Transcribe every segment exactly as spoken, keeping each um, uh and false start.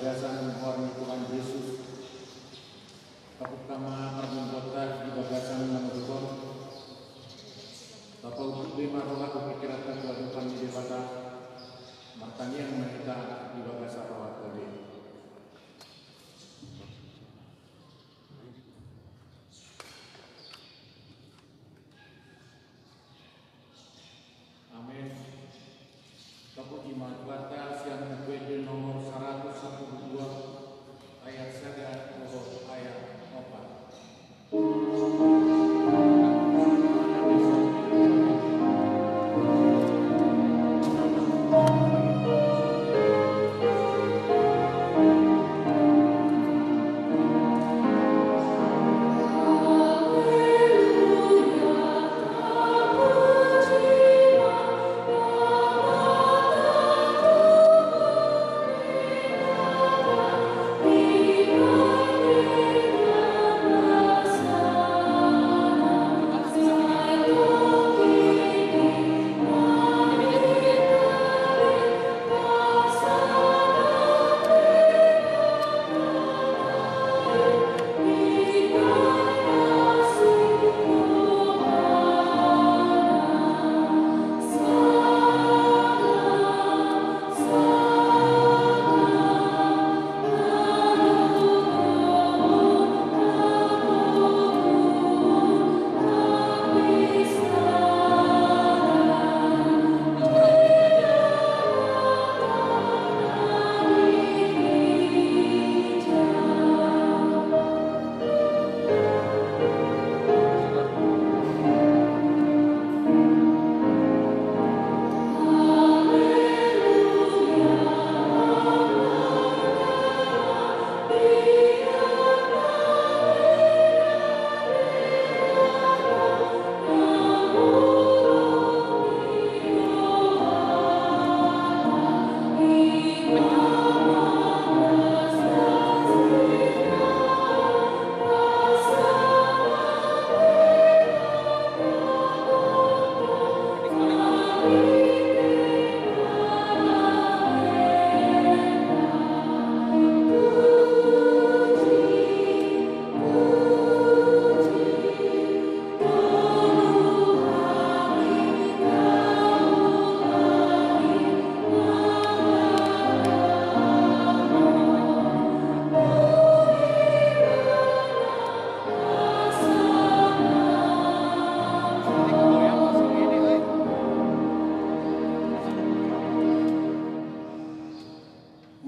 Bagasan goar ni Tuhan Jesus, tapungka ma parmingguonta di bagasan na magodang on. Tapaunjuki ma roha dohot pingkiranta tu adopan ni Debata, martangiang ma hita di bagasan rohanta be. Amen. Tapuji ma Tuhanta. Sian Buku Ende nomor saratus sampulu dua, ayat sada dohot ayat opat.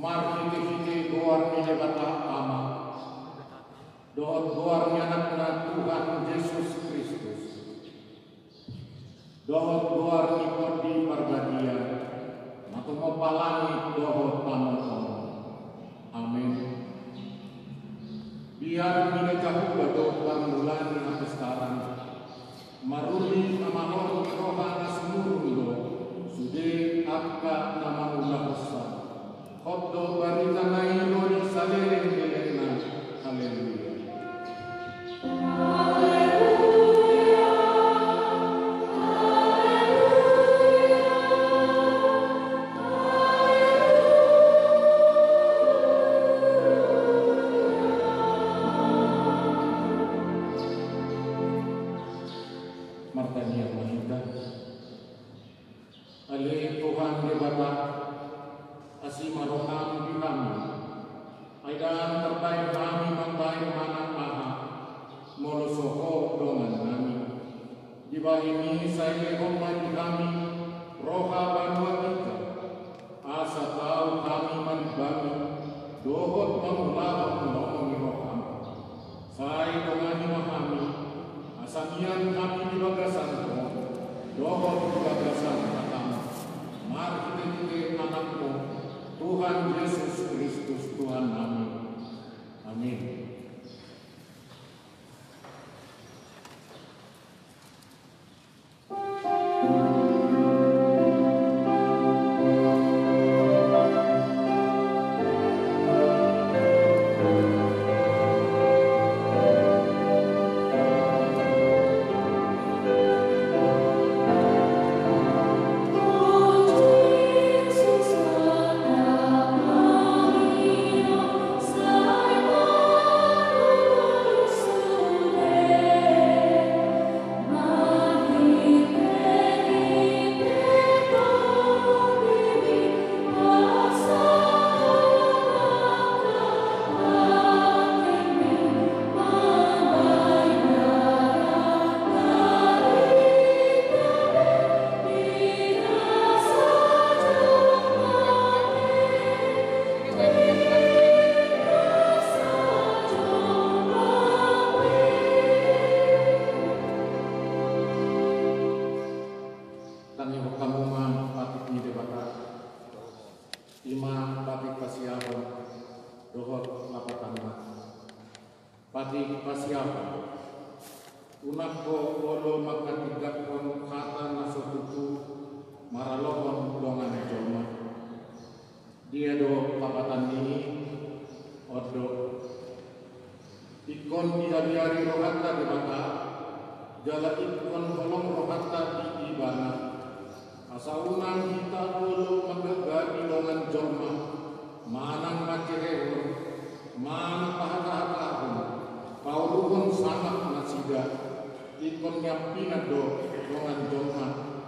Marhitehite goar ni Debata Ama, dohot goar ni Anakna Tuhan Jesus Kristus, dohot goar ni Tondi Parbadia, na tumompa langit dohot tano on. Amen. Biar di na jahowa do parmulaan ni hapistaran, maruli na mangorupi roha na sumurung do sude angka na mangulahonsa. Hot do barita na i ro di saleleng lelengna. Haleluya. Martangiang ma hita. Ale Tuhan Debata, asi ma roham di hami. Ai ndang tarbahen hami mambahen manang aha, molo so Ho dongan nami. Dibahen i sai lehon ma di hami roha banua ginjang, asa tau hami manimbangi dohot mangulahon lomo ni roham. Sai dongani ma hami, asa mian hami di bagasan Ho dohot di bagasan hatam, marhitehite Anakmu, Tuhan Jesus Kristus Tuhan nami. Amin. Ia do hapatan ni i, on do. Ingkon diabiari rohanta Debata, jala ingkon holong rohanta di Ibana. Asa unang hita olo mangganggu dongan jolma, manang mancerehon, manang pahatahon, paoruhon sangap nasida. Ingkon niampinan do dongan jolma,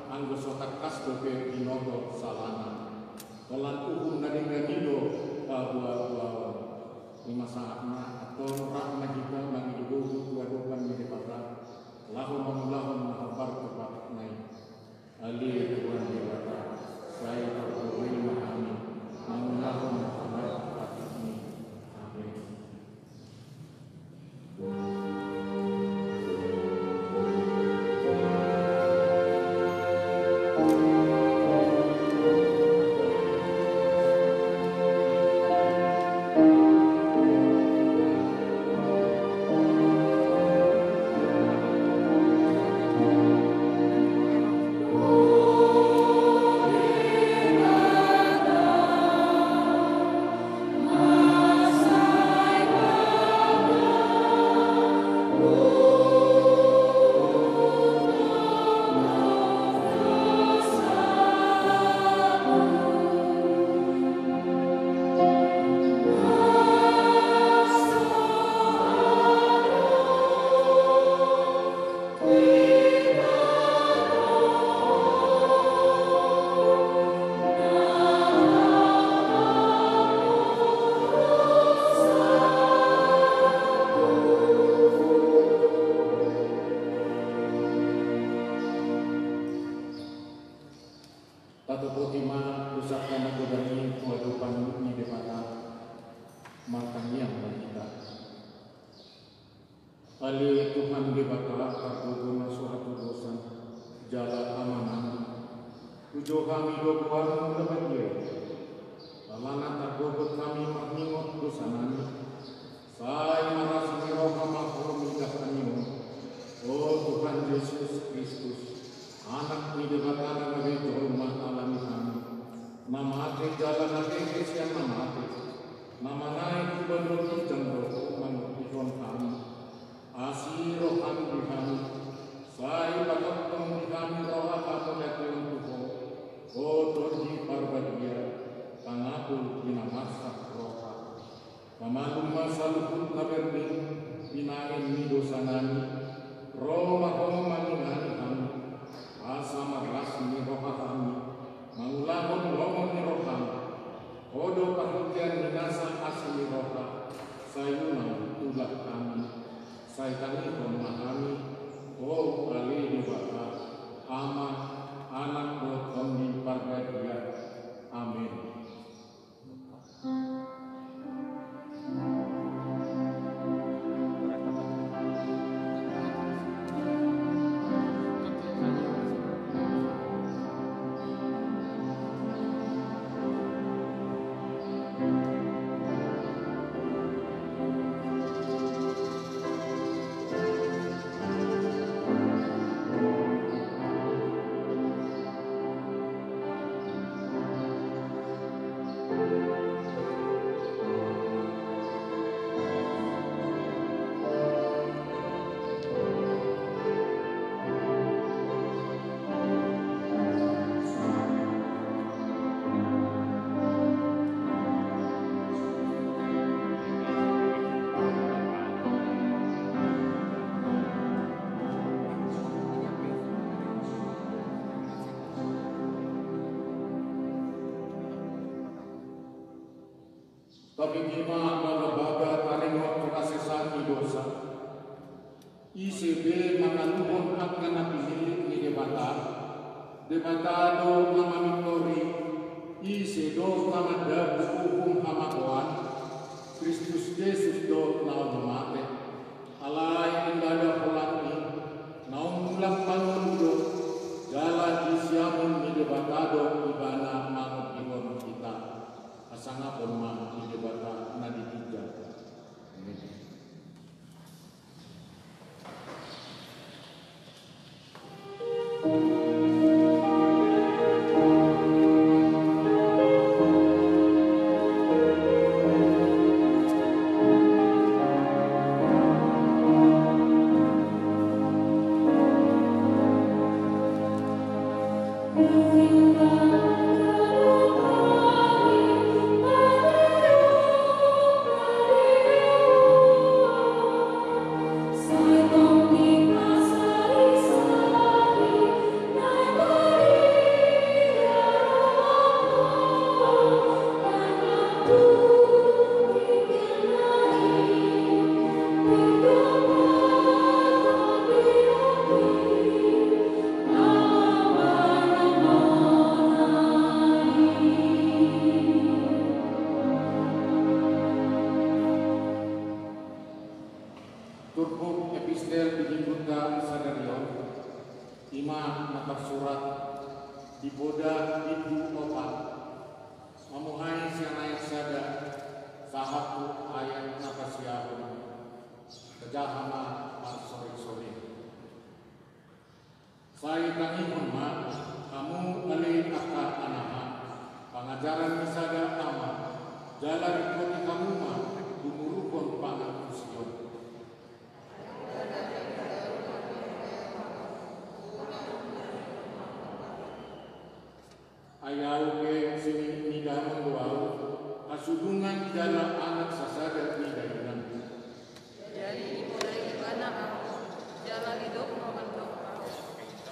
anggo so tangkas dope binoto salana. Holan uhum na denggan i do paboaboaon. I ma sahatna, antong rap ma hita mangido gogo tu adopan ni Debata, laho mangulahon na hombar tu patikna i. Ale Tuhan Debata, sai targogo ma hami mangulahon na hombar tu patikmi. Amen. Tatopoti ma husangka na godang i tu adopan ni Debata. Martangiang ma hita. Ale Tuhan Debata, targogo na so hatudosan jala Amanami, pujo hami do goarmu na badia i. Alana targogot hami marningot dosanami, sai marasi ni roha ma Ho mida hami on. O Tuhan Jesus Kristus, Anak ni Debata na gabe jolma alani hami, na mate jala na hehe sian na mate, na manaek tu banua ginjang do Ho mangontihon hami. Asi roham di hami, sai patongtong di hami roha hamuliateon tu Ho, O Tondi Parbadia, pangapul di na marsak roha. Pamalum ma saluhut na bernik, pinaen ni dosanami, ro ma Ho mangingani hami, asa marlas ni roha hami mangulahon lomo ni roham. Ho do parhitean ni nasa asi ni roha, sai unang tulak hami. Sai tangihon ma hami, Ho ale Debata, Ama, Anak dohot Tondi Parbadia. Amen. Tabege ma bagabaga taringot tu hasesaan ni dosa. Ise be mangaluhon angka na pinillit ni Debata? Debata do na mamintori. Ise do na mandabu uhum hamagoan? Kristus Jesus do naung mate. Alai ndada holan i, naung mulak mangolu do, jala di siamun ni Debata do Ibana mangondihon hita. Hasangapon ma di Debata na di ginjang. Amen. Ajaran ni sada Ama, jala ringgoti hamu ma gumuruhon pangantusion. Ai ahu pe siningot ni damang do ahu, hasudungan jala anak sasada ni dainang. Jadi dipodai ibana ahu, jala didok ma mandok ahu.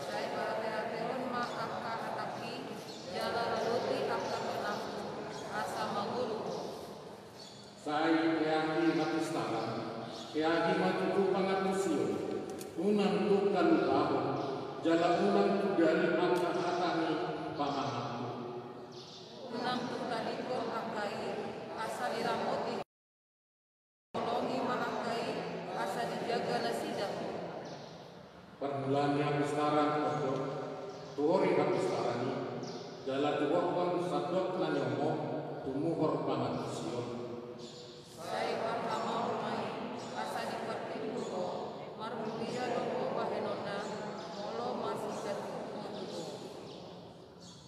Sai pahatehatehon ma angka hatangki, jala laloti angka tonangku, asa mangolu ho. Sai eahi hapistaran, eahi ma tutu pangantusion, unang tung halupahon, jala unang tudali angka hata ni pamanganku. Unang tung tadingkon angka i, asa diramoti, holongi ma angka i, asa dijaga nasida. Parmulaan ni hapistaran on do, tuhori hapistaran i, jala tuhothon sandok na nyomo tumuhor pangantusion. Sai parhamaol ma i, asa dipartimbul ho, marmulia do ho bahenonna, molo marsigantung ho tu ho.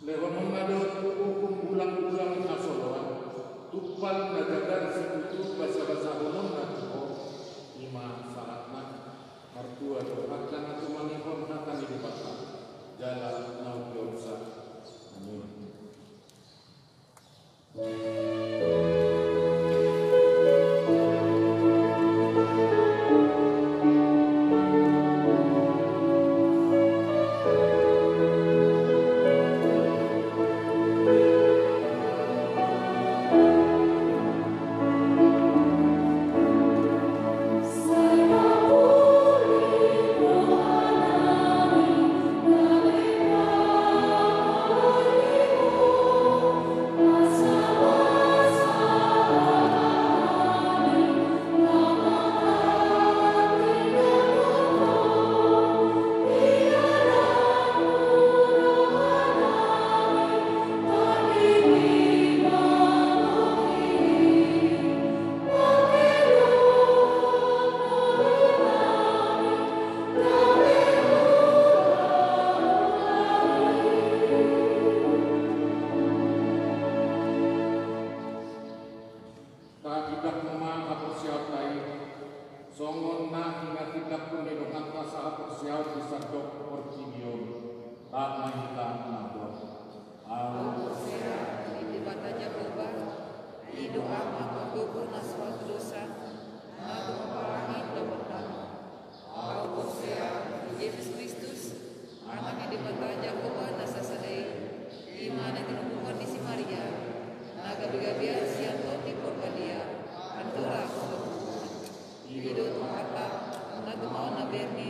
Lehononna do tu uhum bulangbulang hasoloan, tumpal na jagar sikutu basabasahononna tu ho, i ma saratna. Martua do angka na tumangihon hata ni Debata, jala na umpeopsa. Amin. Tahindakhon ma haporseaonta i, songon na hinahindakon ni donganta sahaporseaon di sandok portibi on. Taat ma hita mandok. Ahu porsea di Debata Jahowa, i do Ama pargogo na so hatu dosa, na tumompa langit dohot tano. Ahu porsea di Jesus Kristus, Anak ni Debata Jahowa na sasada i, i ma na tinubuhon ni si Maria, na gabegabean sian Tondi Porbadia, andorang so tu buku. I do Tuhanta, na tumaon na berni,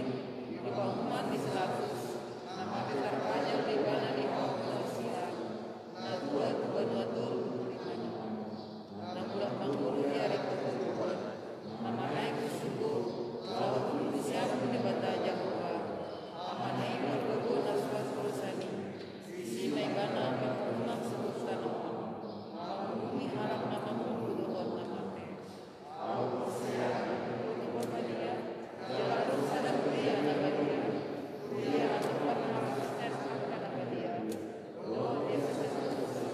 di paruhuman ni si Pilatus, na mate tarpajal do ibana di hau ni horsi, na tua tu banua toru di banua, na mulak mangolu di ari patoluhon, na manaek tu surgo, laho hundul di siamun ni Debata Jahowa, Amana i pargogo na so hatu dosa i, disi ma ibana mangolu nang sogot tano on, mangulumi halak na mangolu dohot na mate. Ahu porsea di Tondi Porbadia, jala adong sada huria na badia, huria na tumpak na manghaholongi angka na badia, dohot di hata ni na dosa,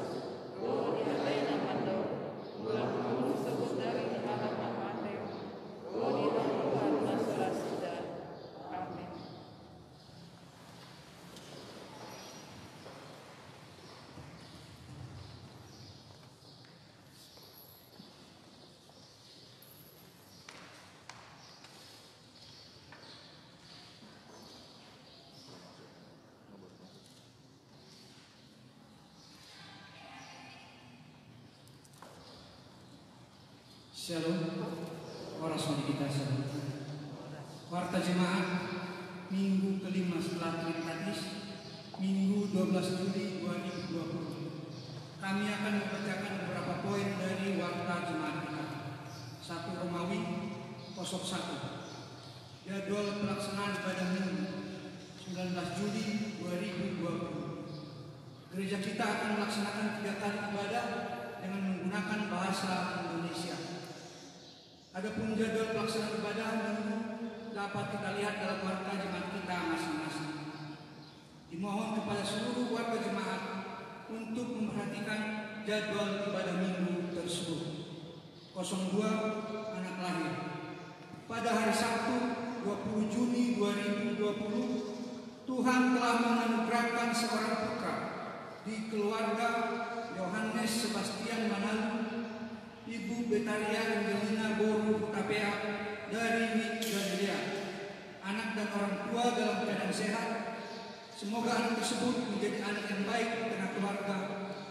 dohot di hata i na mandok, mulak mangolu sogot dari ni halak na mate, dohot di hangoluan na so las suda. Amin. Syalom. Horas ma di hita, syalom. Warta Jemaat, Minggu kelima setelah Trinitatis, Minggu dua belas Juli dua ribu dua puluh. Kami akan membacakan beberapa poin dari Warta Jemaat kita. Satu Romawi kosong satu. Jadwal pelaksanaan ibadah Minggu, sembilan belas Juli dua ribu dua puluh. Gereja kita akan melaksanakan tiga kali ibadah dengan menggunakan bahasa Indonesia. Adapun jadwal pelaksanaan ibadah Minggu dapat kita lihat dalam warta jemaat kita masing-masing. Dimohon kepada seluruh warga jemaat untuk memperhatikan memperhatikan jadwal ibadah Minggu tersebut. Kosong dua, anak lahir. Pada hari Sabtu, dua puluh Juni dua ribu dua puluh, Tuhan telah menganugerahkan seorang putra di keluarga Yohanes Sebastian Manalu, Ibu Betaria Angelina boru Hutapea dari Galilea. Anak dan orang tua dalam keadaan sehat. Semoga anak tersebut menjadi anak yang baik di tengah keluarga,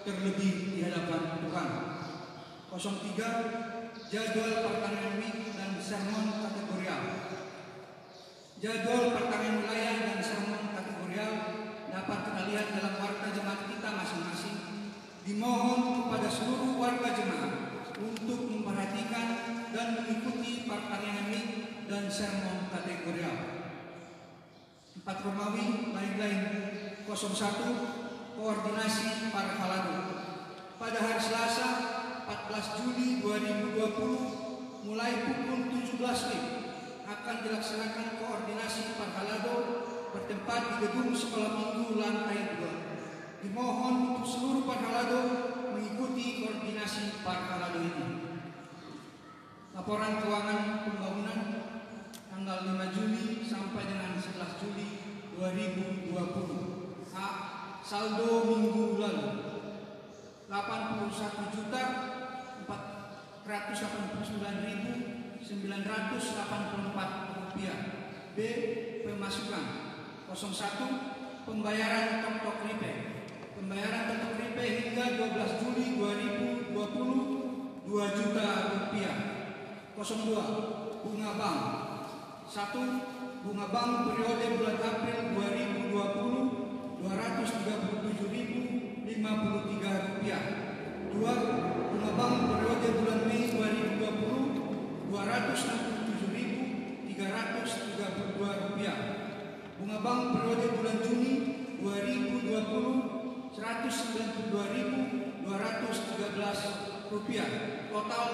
terlebih di hadapan Tuhan. Kosong tiga, jadwal partangiangan mik dan sermon kategorial. Jadwal partangiangan wilayah dan sermon kategorial dapat kita lihat dalam warta jemaat kita masing-masing. Dimohon kepada seluruh warga jemaat untuk memperhatikan dan mengikuti partangiangan mik dan sermon kategorial. Empat Romawi, lain-lain. Kosong satu, koordinasi parhalado. Pada hari Selasa, empat belas Juli dua ribu dua puluh, mulai pukul tujuh belas wib, akan dilaksanakan koordinasi parhalado bertempat di gedung Sekolah Minggu lantai dua. Dimohon untuk seluruh parhalado mengikuti koordinasi parhalado ini. Laporan keuangan pembangunan tanggal lima Juli sampai dengan sebelas Juli dua ribu dua puluh. A. Saldo minggu lalu, delapan puluh satu juta empat ratus delapan puluh sembilan ribu sembilan ratus delapan puluh empat rupiah. B. Pemasukan, kosong satu, pembayaran toktok ripe. Pembayaran toktok ripe hingga dua belas Juli dua ribu dua puluh, dua juta rupiah. Kosong dua, bunga bank. Satu, bunga bank periode bulan April dua ribu dua puluh, dua ratus tiga puluh tujuh ribu lima puluh tiga rupiah. Dua, bunga bank periode bulan Mei dua ribu dua puluh, dua ratus enam puluh tujuh ribu tiga ratus tiga puluh dua rupiah. Bunga bank periode bulan Juni dua ribu dua puluh, seratus sembilan puluh dua ribu dua ratus tiga belas rupiah. Total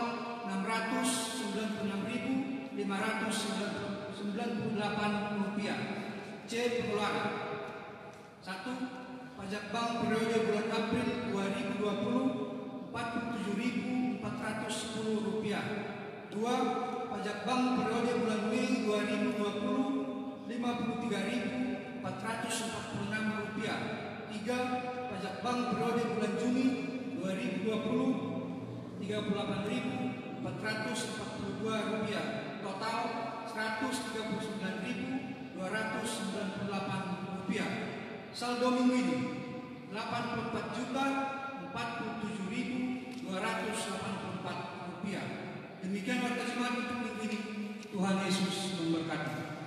enam ratus sembilan puluh enam ribu lima ratus sembilan puluh delapan rupiah. C. Pengeluaran. Satu, pajak bank periode bulan April dua ribu dua puluh, empat puluh tujuh ribu empat ratus sepuluh rupiah. Dua, pajak bank periode bulan Mei dua ribu dua puluh, lima puluh tiga ribu empat ratus empat puluh enam rupiah. Tiga, pajak bank periode bulan Juni dua ribu dua puluh, tiga puluh delapan ribu empat ratus empat puluh dua rupiah. Total seratus tiga puluh sembilan ribu dua ratus sembilan puluh delapan rupiah. Saldo minggu ini, delapan puluh empat juta empat puluh tujuh ribu dua ratus delapan puluh empat rupiah. Demikian warta jemaat untuk minggu ini. Tuhan Yesus memberkati.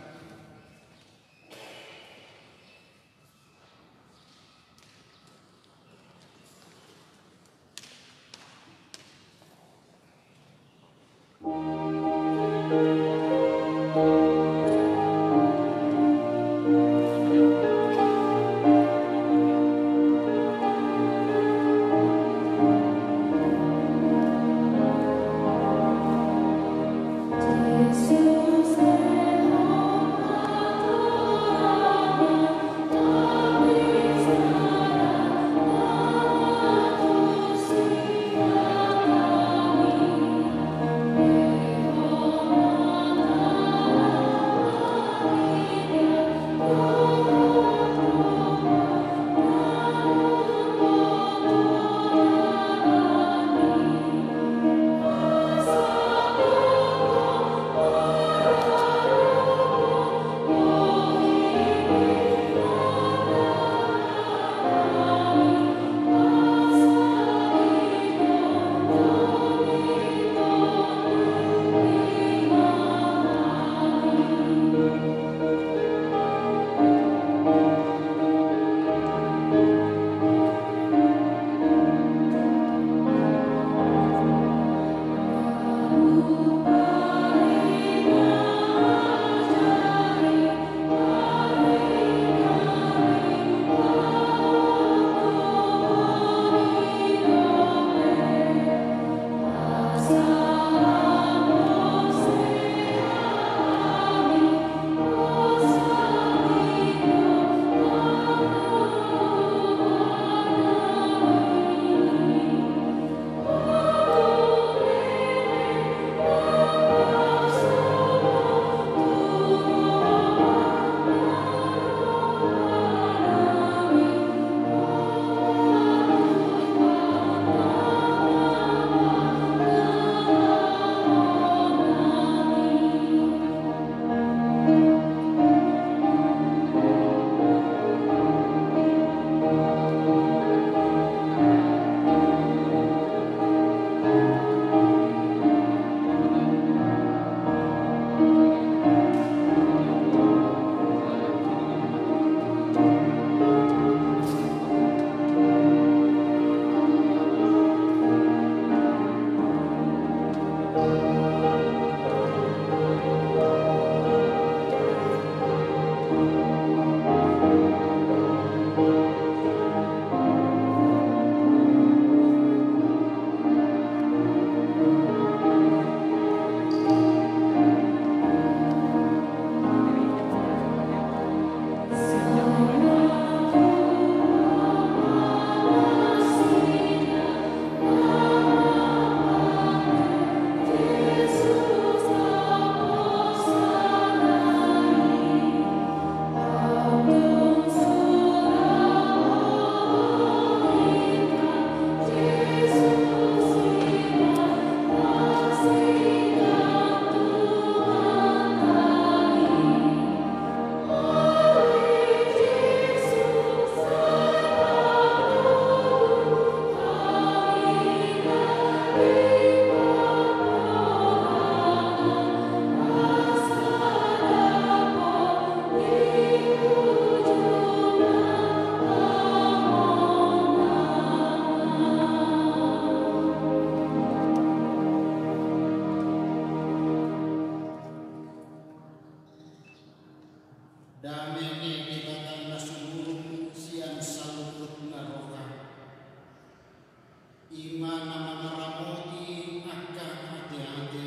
I ma na mangaramoti angka ateate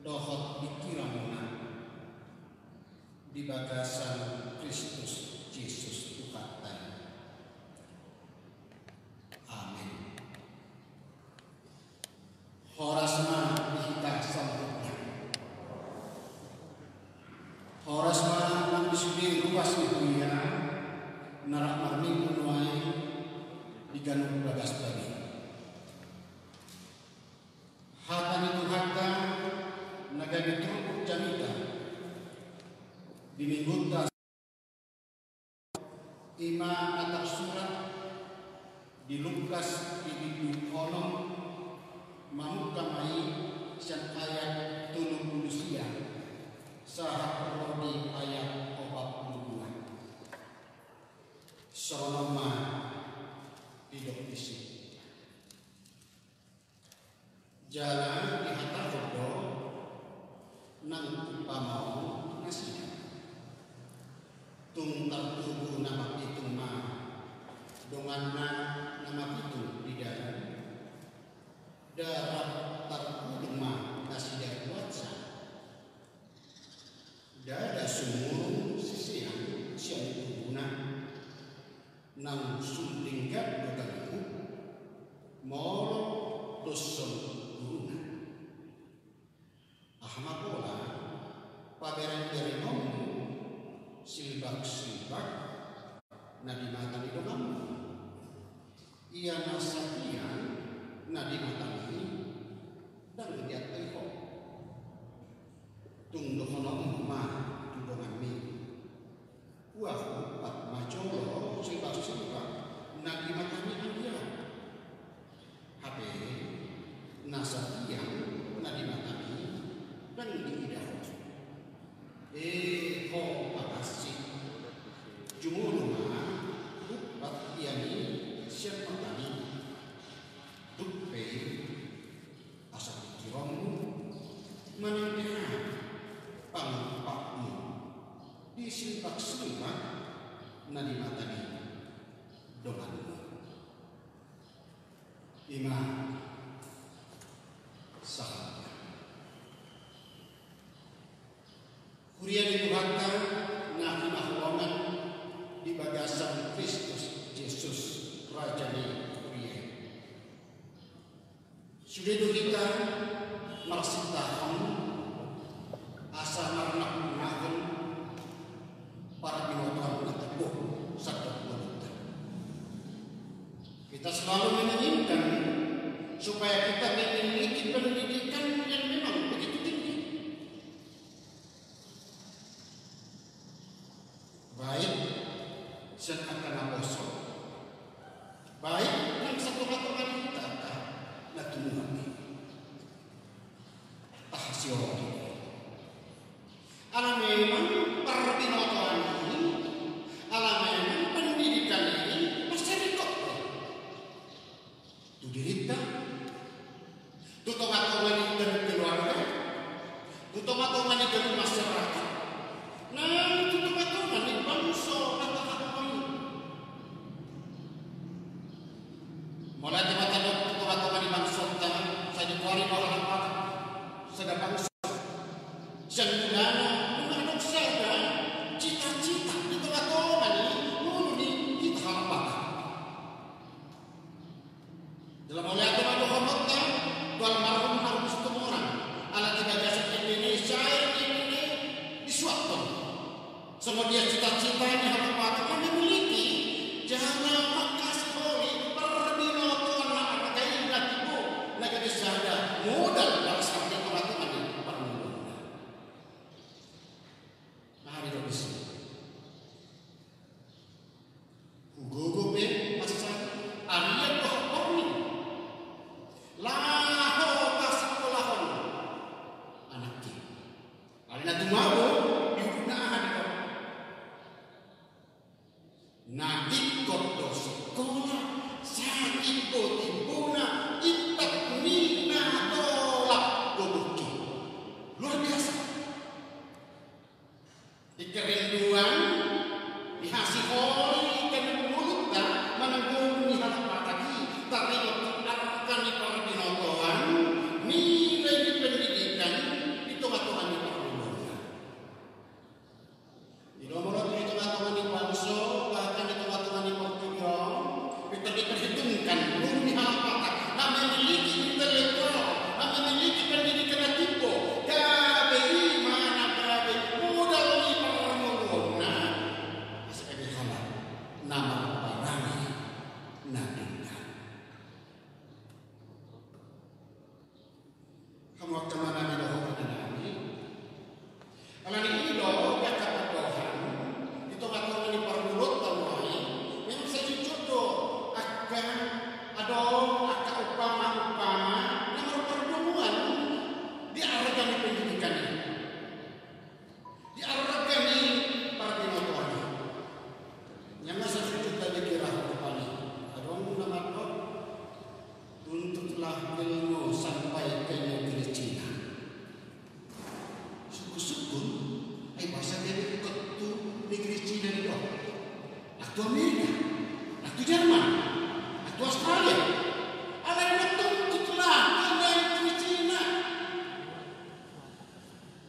dohot pingkiranmuna di bagasan Kristus Jesus Tuhanta i. Amen. Horas ma di hita saluhutna. Horas ma nang di sude ruas ni huria na rap marminggu nuaeng di ganup bagas bagi. Hata ni Tuhanta na gabe turpuk jamita di minggunta i ma na tarsurat di Lukas di bindu onom, mamungka ma i sian ayat tolu pulu sia sahat ro di ayat opat pulu dua. Songon on ma didok disi. Jala dihatahon do nang umpama on tu nasida. Tung tartubu na mapitung ma donganna na mapitung di dalan. Ndada tarpudung ma nasida ruansa. Ndada sumurung sisean sian tubuna. Naung sun denggan do ganup, molo doshon guruna. Aha ma pola paberenberengonmu silbaksilbak na di mata ni donganmu? Ia na sadia na di matami ndang diantoi ho. Tung dohononmu ma tu donganmi, ua huumpat ma jolo silbaksilbak na di matami anggia. Hape na sadia na di matami ndang diida ho. E ho pangansik, jumolo ma huumpat ia i sian matami. Dung pe asa pingkironmu manang aha pangumpatmu di silbaksilbak na di mata ni donganmu. I ma sahatna. Huria ni Tuhanta na hinaholongan di bagasan Kristus Jesus, Raja ni huria i. Sude do hita marsintahon asa marnahunahon parbinotoan na timbo sandok bolonta. Kita selalu menginginkan supaya kita memiliki pendidikan yang memang begitu tinggi. Baik sian angka naposo, baik nang satongatonga ni hita angka na tumua i. Tahasiolhon i. Ala memang parbinotoan i, ala memang pendidikan i, mansai ringkot do. Tu dirinta, tu tongatonga ni ganup keluarga, tu tongatonga ni ganup masyarakat, nang tu tongatonga ni bangso na tahadopi. Molo ate ma tadok tu tongatonga ni bangsonta, sai digoari ma halak Batak sada bangso. Sian mulana nunga adong sada cita-cita di tongatonga ni ngolu ni hita halak Batak. Jala mauliate ma dohononta tu almarhum Markus Situmorang, ala di bagasan ende na i, sae ni ende na i disuathon. Songon dia cita-cita ni halak Batak na memiliki jala mangkasiholi parbinotoan na arga i na timbo na gabe sada modal bangso di tongatonga ni parngoluonna. Aha didok disi? Hugogo pe mansai arian dohot borngin laho pasakolahon anakki. Alai na tumabo di ujungna aha didok? Na ingkon do so Nuaeng ma nami dohot inanami. Alani i do, angka pandohan di tongatonga ni parngoluonta nuaeng, memang sai jujur do angka, adong angka umpama-umpama na marpardongan di arga ni pendidikan i, di arga ni parbinotoan i. Ia ma sai jujur tahe kira rupani. Adong na mandok, tuntutlah ilmu sampai ke negeri Cina. Sungkun-sungkun, ai boasa gabe ingkon tu negeri Cina do? Nang tu Amerika, nang tu Jerman, nang tu Australia. Alai na tuntutlah ke negeri Cina.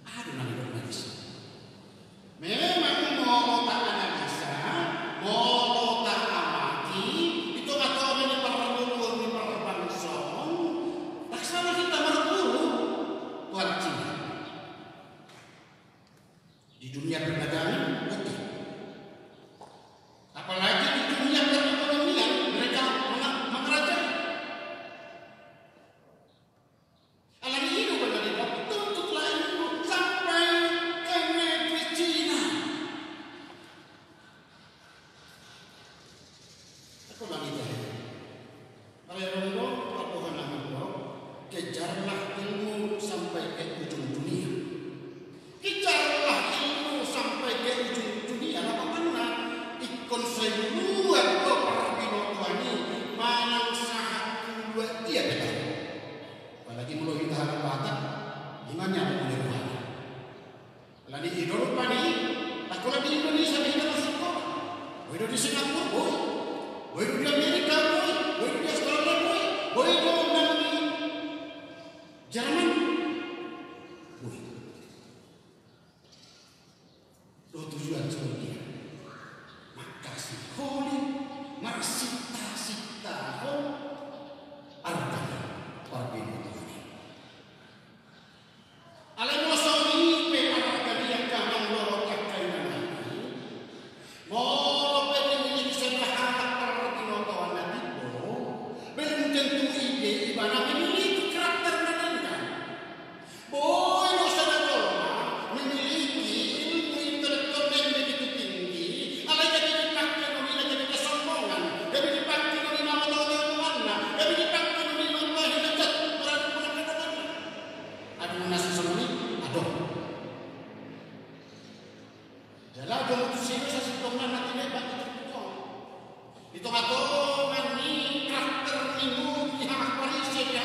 Aha do na nidok na disi? Memang molo taanalisa, molo taamati, di tongatonga ni parngoluon ni parbangso on, ndang salah hita marguru tu halak Cina. Di dunia perdagangan, oke. Apalagi di dunia perekonomian, mereka menga-, mengerajai. Alani i do, apala di waktu tuntutlah ilmu sampai ke negeri Cina. Aku lagi jahit. Alai adong do pandohan na mandok, kejarlah ilmu sampai ke ujung dunia. Kejarlah ilmu sampai ke ujung dunia, na pamanna ingkon sai luat do parbinotoan i manang sahat tu luat dia pe tahe. Apalagi molo hita halak Batak, ima nian molo rohana. Alani i do rupani, tangkola di Indonesia pe hita marsikola. Boi do di Singapura, boi. Boi do di Amerika, boi. Boi do di Australia, boi. Boi do nang di Jerman, boi. Dohot tujuan songon dia? Mangkasiholi, marsinta-sintahon arga ni parbinotoan i. Alai molo songon i pe arga ni angka amang dohot angka inanami, molo pe dimiliki sada halak parbinotoan na timbo, belum tentu i pe ibana memiliki karakter na denggan. Boi do sada jolma memiliki ilmu intelektual na begitu tinggi, alai gabe dipake do ibana jadi kesombongan, gabe dipake do ibana molo tau teman na, gabe dipake do ibana molo hina jat, berarti pun angka teman na. Adong na songon i, adong. Jala adong tusi do sasintongna na tinepang di turpuk on. Di tongatonga ni karakter ni guru ni halak Parise pe,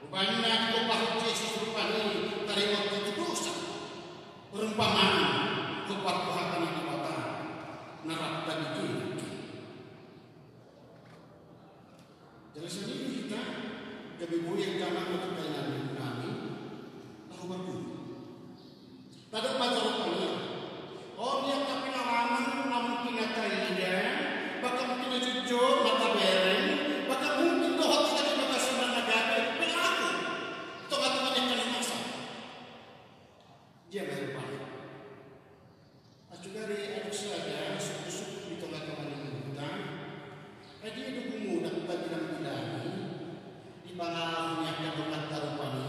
umbahen na dipahot Jesus rupani taringot tu dosa. Perumpamaan, hombar tu hata ni Debata na rap tadinggona. Jala songon i do hita, gabe boi angka amang dohot angka inanami, laho marguru. Tadok ma jolo pangalaman. On di angka pengalaman na mungkin na taida, bahkan mungkin na jujur, na tabereng, bahkan mungkin dohot hita di bagasan na gabe, perilaku tongatonga ni angka na masa. Dia baru pahit. Asu gari adong sada sungkun-sungkun di tongatonga ni ngolunta. Ai dia do gumodang tabilang-bilangi di pangalaman ni angka donganta rupani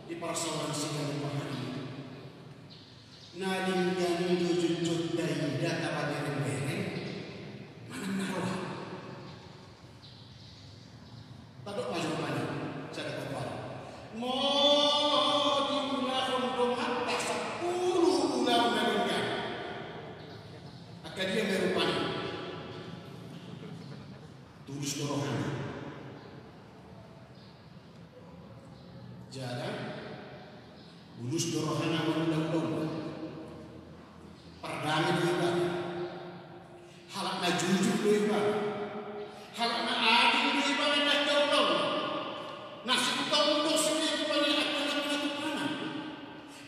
di parsaoran siganup ari. Na denggan i do jotjot taida, tapabereng-bereng manang na roa. Tadok ma jolo pangalaman sada hombar. Molo diulahon donganta sampulu ulaon na denggan, angka dia ma rupani? Tulus do rohana. Jala bulus do rohana mangula ulaonna. Pardame do ibana. Halak na jujur do ibana. Halak na adil do ibana di angka ulaonna. Na sintong do sude rupani angka na pinatupaonna.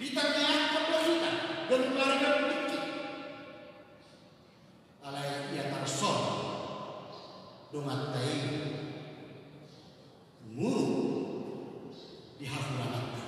Di tangiangkon do hita ganup ari ganup tingki. Alai ia tarsongon donganta i muruk di hahuranganta.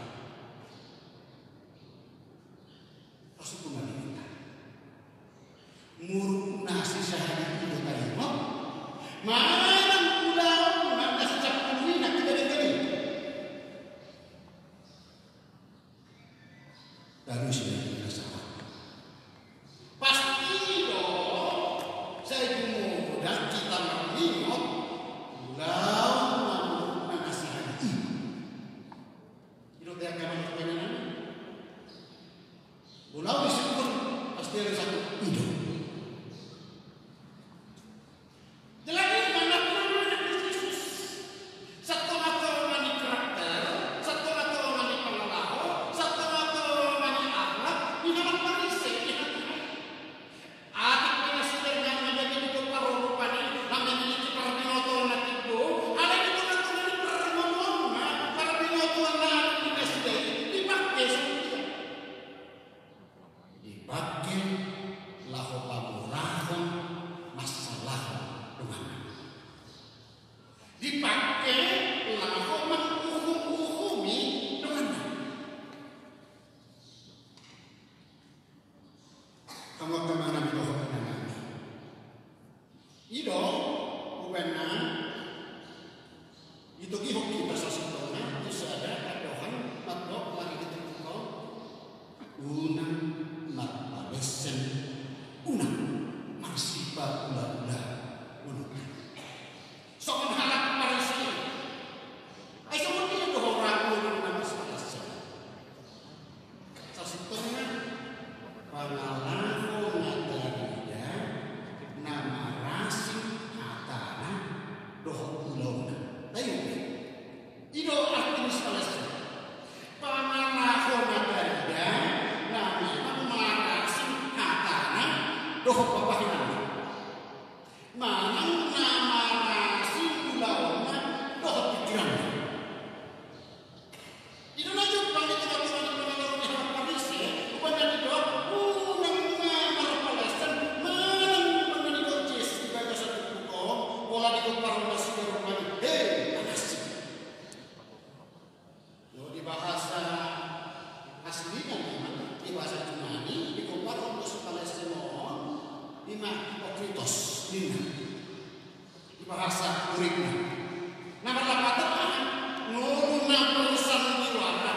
Na marlapatan aha? Ngolu na bersandiwara,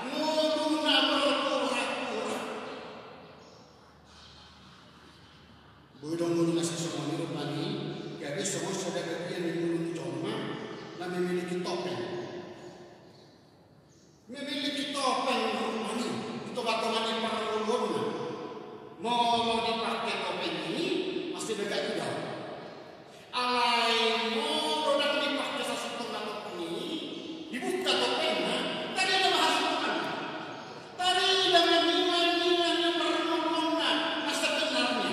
ngolu na berpura-pura. Boi do ngolu na sisongon i rupani, gabe songon sada bagian ni ngolu ni jolma na memiliki topeng. Memiliki topeng rupani di tonga-tonga ni parngoluonna. Molo dipake topeng i, pasti bagak i do. Alai molo ndang dipake sasintongna topeng i, dibuka topengna, tarida ma hasintonganna. Tarida ma nian-nian ni parngoluonna na sebenarnya.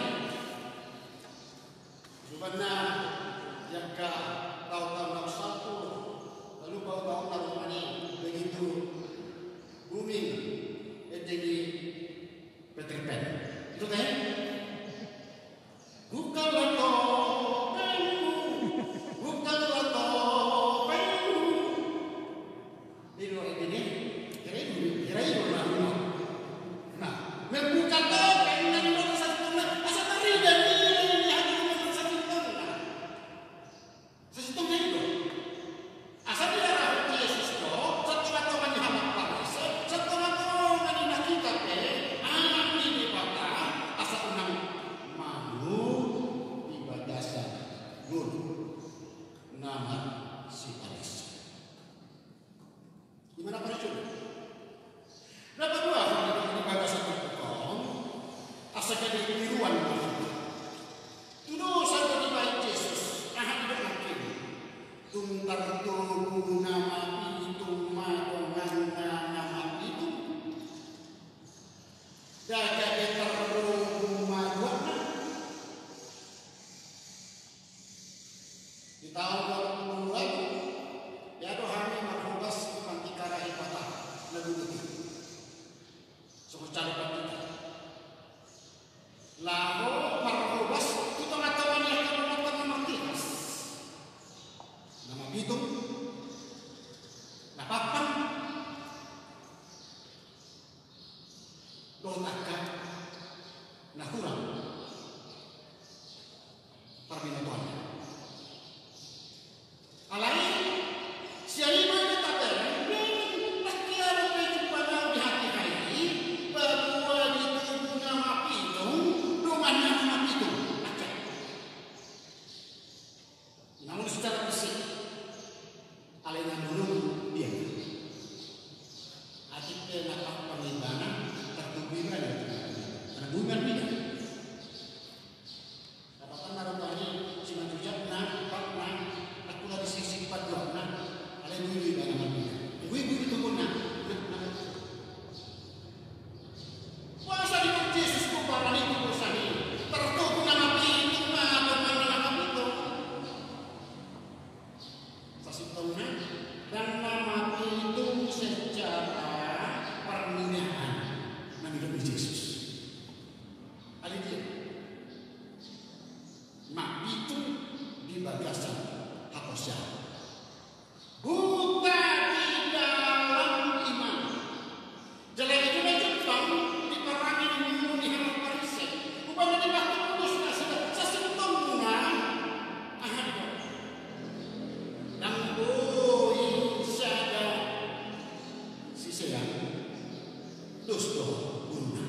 Rupana, di angka taon-taon na salpu, lalu taon-taon na rupani begitu booming ende ni Peter Pan. Itu teh? Bukalah topengmu, bukalah topengmu. Ini loh, ini nih, kira ini, kira ini loh, nah, nah, membuka topeng na di bawah sasintongna, asa tarida nian ni hasintonganna. Sasintongna i do. Asa diarahon Jesus do, satonga-tonga ni halak Parise, satonga-tonga ni na hita pe, anak ni Debata, asa unang mangolu di bagasan ngolu na marsipareso. Di mana pareso? Na paduahon, di bagasan turpuk on, asa gabe tiruan ma hita. Tudosan do dibahen Jesus, aha didok nangkin? Tung tartobu na mapitung ma donganna na mapitung. Ndang gabe tartobu ma duanna. Di taon dua ribu dua puluh dua, ia do hami marhobas di Panti Kara Hibata na Gunuti. Songon calon pandita. Laho marhobas di tonga-tonga ni angka dongan na martihas. Na mapitung, na papan, dohot angka na hurang parbinotoanna. Alai sian i ma tabereng, nangkin adong pe jumpanami hatiha i, paboa ditobu na mapitung donganna na mapitung. Angka i na ngolu secara fisik. Alai na ngolu dia. Atik pe na papan ibana, tartobu ibana. Karena bumi berbeda. Dapatan na rupani simanjujak na, pak na, tak pula di sisi paduan na. Alai bumi ibana berbeda. Bumi, bumi tubuhna. Nah, nah. Boasa didok Jesus tu parani tu boasa ni tartobu na mapitung ma donganna na mapitung? Sasintongna, ndang na mapitung secara parniagaan na nidok ni Jesus. Alai dia mapitung di bagasan haporseaon. Buta di dalam iman. Jala i do na jumpang di parangin ni halak Parise. Rupana di waktu kudus na sudah sasintongna. Aha do? Ndang boi sada sisean dos dohot guruna.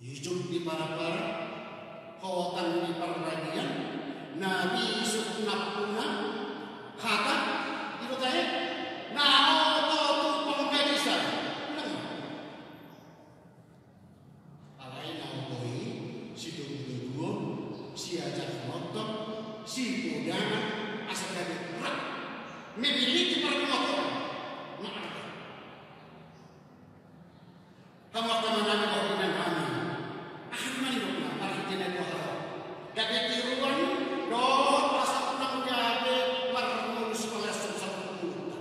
Ijuk di parapara, hotan di parragian, na bisuk nampuna, hata, ido tahe, na oto tu pangkadisan. Nang. Alai na oto i, sitogutoguon, siajak nonton, sipodanan, asa gabe rap, memiliki parmuatan. Nah, hamu angka amanami dohot inanami. Aha do na nidokna, marhite na dua hal on. Gabe tiruan, dohot asa unang gabe marmulus mangaleson saluhut ngolunta.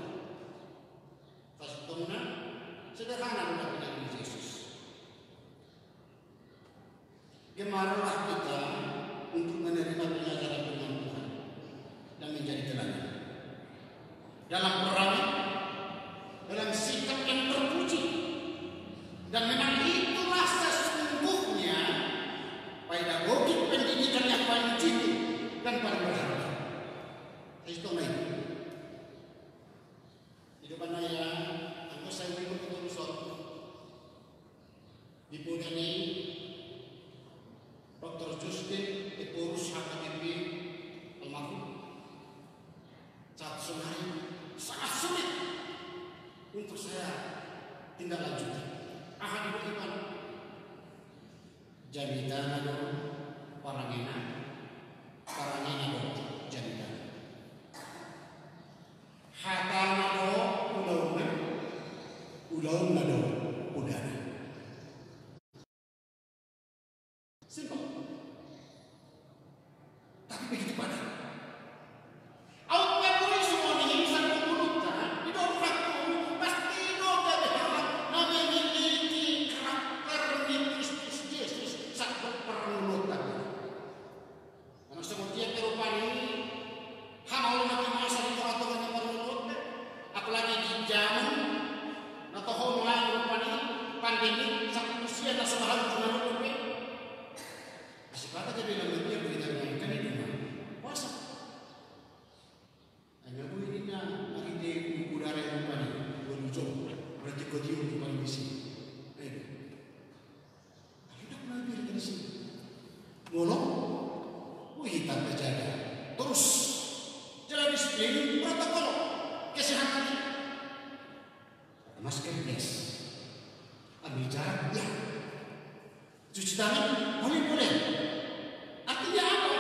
Sasintongna, sederhana do na pinillit ni Jesus. Gemarlah kita untuk menerima pengajaran firman Tuhan dan menjadi teladan. Dalam perangai, dalam sikap yang terpuji. Dan memang itulah sesungguhnya pedagogik pendidikan yang paling jitu dan paling berharga. Sasintongna i. Di depan saya, anggo saya memang betul. Di poda ni Doktor Justin Ephorus H K B P almarhum, saat sonari sangat sulit untuk saya tindak lanjuti. Aha di beriman? Jamitana do parangena, parangena do jamitana. Hatana do ulaonna, ulaonna do podana. Simpel. Tapi begitu padat. Aut pe boi songon i, sangkut mulutta, didok faktu, pasti do gabe halak na memiliki karakter ni Kristus Jesus sangkut parngoluonta. Karena songon dia pe rupani, hamaolon na masa di tongatonga ni parngoluonta, apalagi di jaman na toho nuaeng rupani, pandemi, sangkut usia na so bahalu tu na dope. Asipata gabe lambat dia berita mengingkari dengan puasa. Ai na boi ninna marhite udara i rupani, boi ujung, berarti kau tiup rupani di sini. Ayo. Ayo dok, na boi ninna di sini. Molo, boi hita menjaga terus, jala disiplin protokol kesehatan. Masker, yes. Ambil jarak, ya. Cuci tangan boleh, boleh. Artinya apa?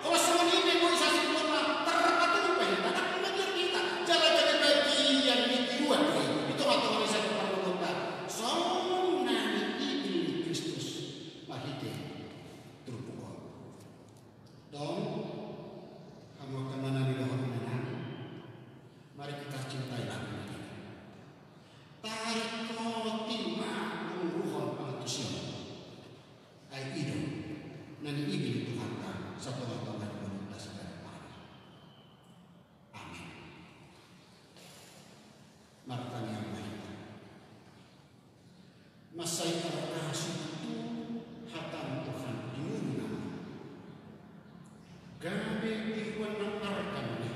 Kalau songon i pe boi sasintongna, terpatuhi pe hita, ndang mangiar hita. Jala jadi bagian ni tiruan i, di tongatonga ni sangkut parngoluonta. Songon na niigil ni Kristus marhite turpuk on. Tong, hamu angka amanami dohot inanami, mari kita cintailah Tuhan. Taringot ma panguruhon pangantusion. Ai i do na niigil ni Tuhanta satongatonga ni ngolunta sadari on. Amin. Martangiang ma hita. Mansai tarkasih tu hataM Tuhan di ngolunami. Gabe tiruan na arga ma i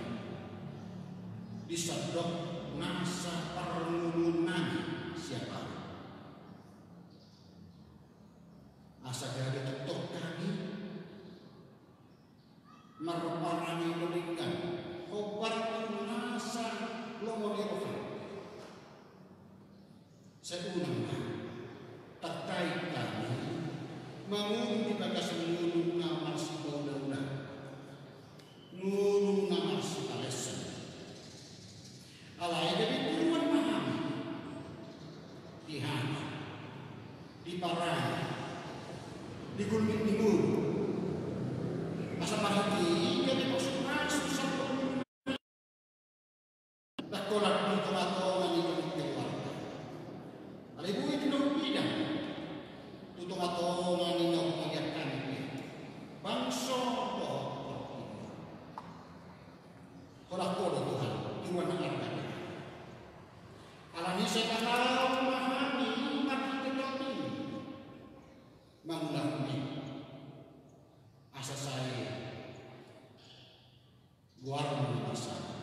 di sandok nasa parngoluonnami sian Ho. Asa gabe tongtong hami marparange na denggan hombar tu nasa lomo ni rohaM. Sai unang ma tartait hami mangolu di bagasan ngolu na marsipaulaula, ngolu na marsipaleson. Alai gabe tiruan ma hami di hami, di parange, di gulmit ni ngolu. Asa marhite i gabe pasupasu sahat tu ngolunami. Ndang holan di tongatonga ni keluarga. Alai boi tu na umpidan tu tongatonga ni na umbahen hami pe, bangso dohot portibi. Holan Ho do Tuhan, tiruan na arga. Alani i sai patau ma hami marhite totiM mangulahon i, asa sai goarMu na marsada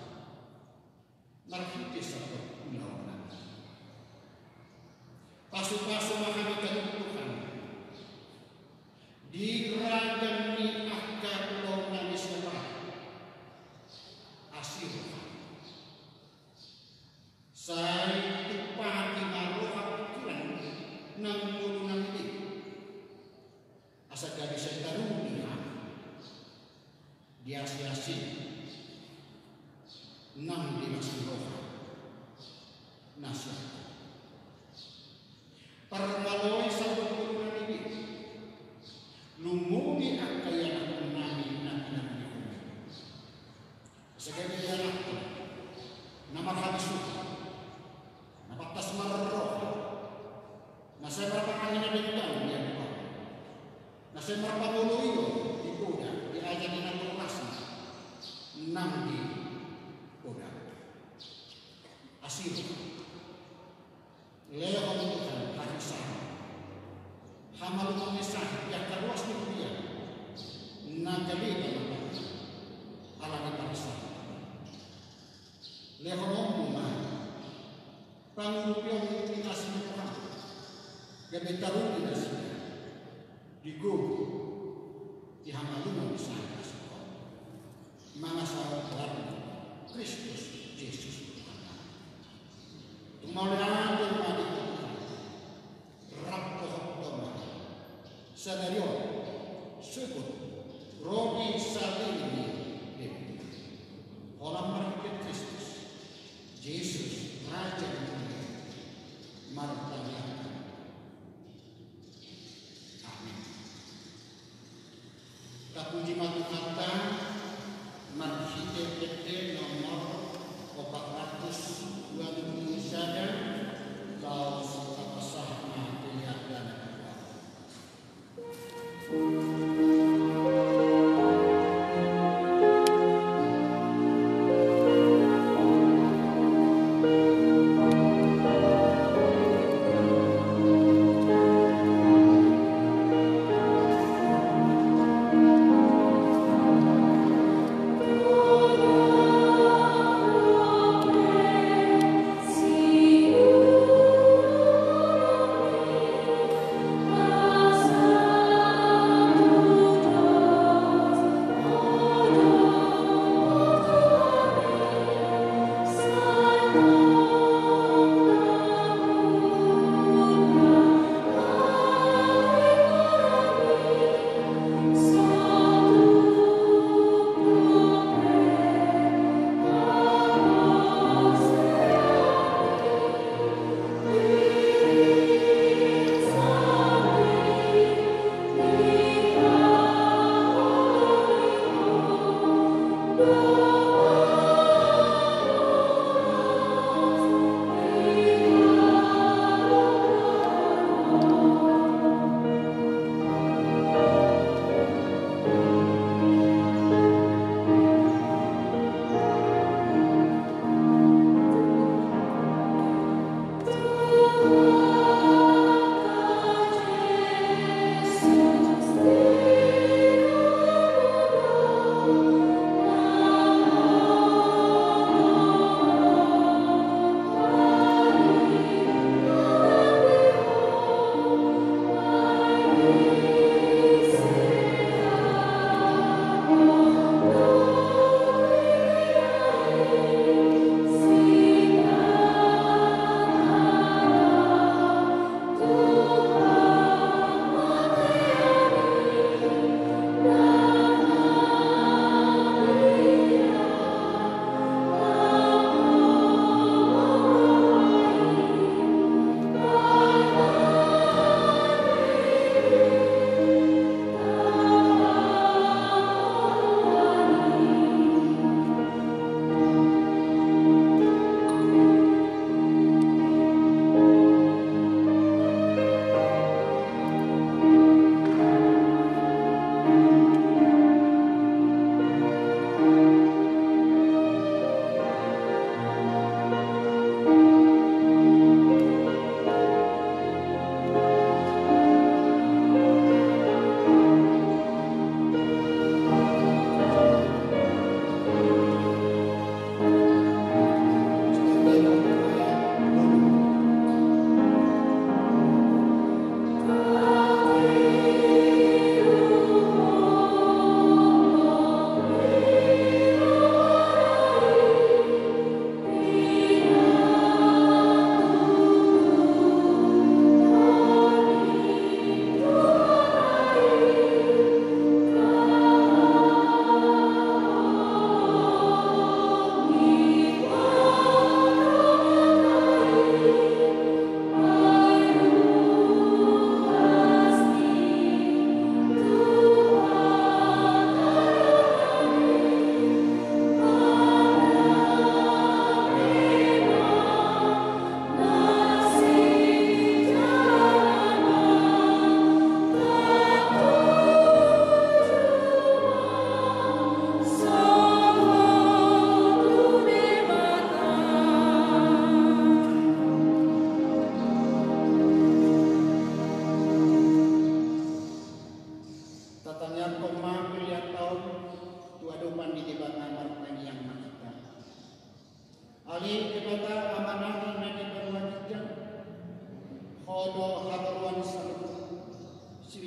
marhite sandok ulaonnami. Pasupasu ma hami, Tuhan, Asa gabe sai taruli hami di asi-asi nang di las ni roha na sian Ho. Parmaloi saluhut ngoluna nibe, lumobi angka ianakhonnami na pinarulihon i. Asa gabe ianakhon na marhabisuhon, na pantas marroha, na sai marpangangi na denggan di adopanMu, na sai marpangoloion di poda, di ajar ni natorasna nang di poda. Asi roha, lehon Tuhan hahisaon, hamalumon ni sahit di angka ruas ni huria na gale manang ala ni parsahiton. LehononMu ma pangurupion ni asi ni rohaM, gabe taruli nasida di gogo di hamalumon ni sahit asi on, mangasahon goarMu Kristus Jesus Tuhannami. Tung mauliate ma di Ho Tuhan, rap dohot Ho ma sadari on sogot ro di saleleng ni lelengMu. Holan marhite Kristus Jesus, Raja ni huria, martangiang hami. Amin. Tapuji ma Tuhanta marhite ende nomor opat ratus dua pulu sada, laos tapasahat ma tu Ia dana.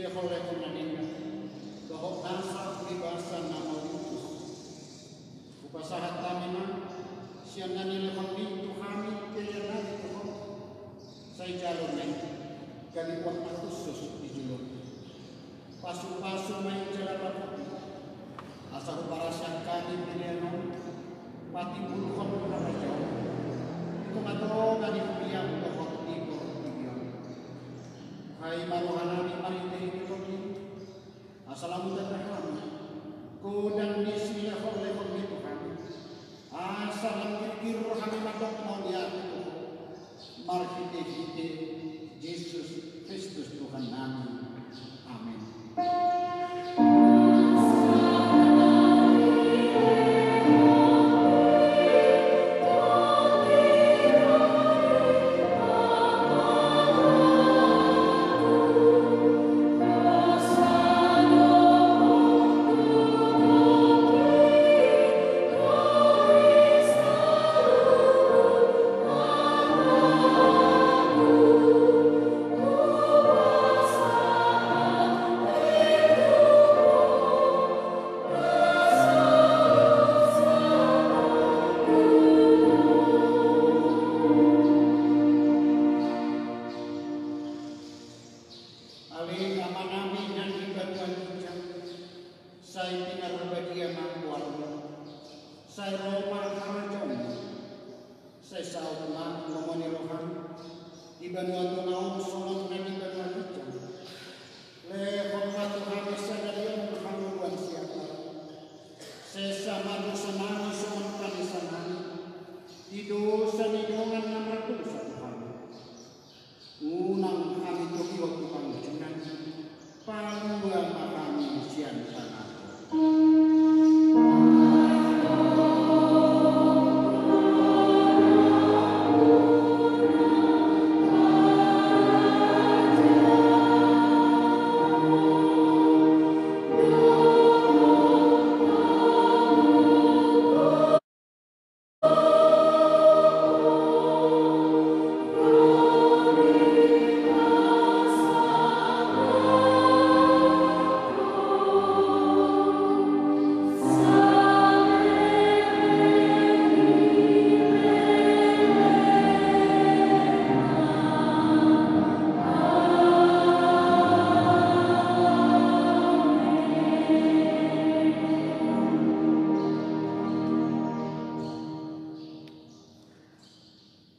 Lehon-lehon na ninna dohot nasa di basa na mauliutus. Hupasahat hami ma sian na nilehon ni tu hami pelean nami tu Ho. Sai jalo ma i gabe uap na hushus di jolo. Pasu-pasu ma i jala raputi, asa huparasian hami pelean on patimbulhon harajaon di tonga-tonga ni huriam dohot di portibi on. Bohai ma roha nami marhite-hite Tondim, asa lam hujaha hami godang ni silehon-lehon ni Tuhan, asa lam girgir hami mandok mauliate tu Ho, marhite-hite Jesus Kristus Tuhan nami. Amen. Ale Amanami na di banua ginjang, sai pinarbadia ma goarMu, sai ro ma harajaonMu, sai saut ma lomo ni rohaM di banua tonga on songon na di banua ginjang. Lehon ma tu hami sadari on hangoluan siapari. Sesa ma dosanami songon panesanami di dosa ni dongan na mardosa tu hami. Unang hami togihon tu pangunjunan, palua ma hami sian pangago.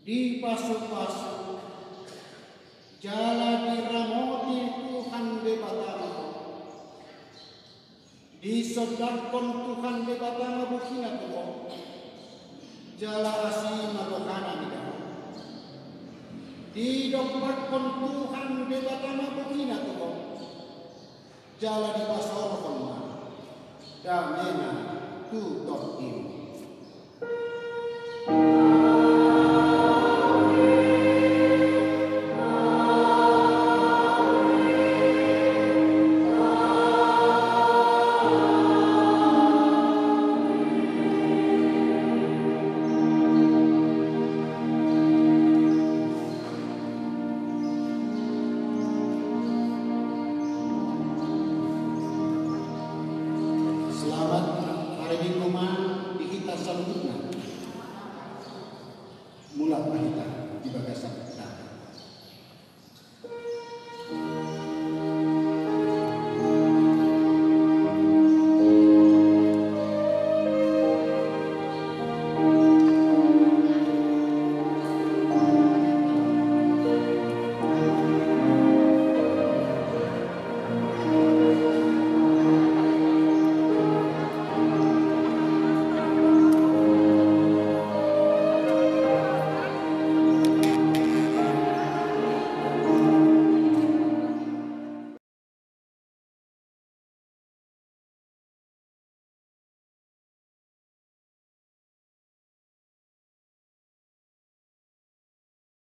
Dipasu-pasu jala diramoti Tuhan Debata ma ho. Disondangkon Tuhan Debata ma bohina tu ho, jala asi ma rohana mida ho. Didompakkon Tuhan Debata ma bohina tu ho, jala dipasaorhon ma damena tu tondim.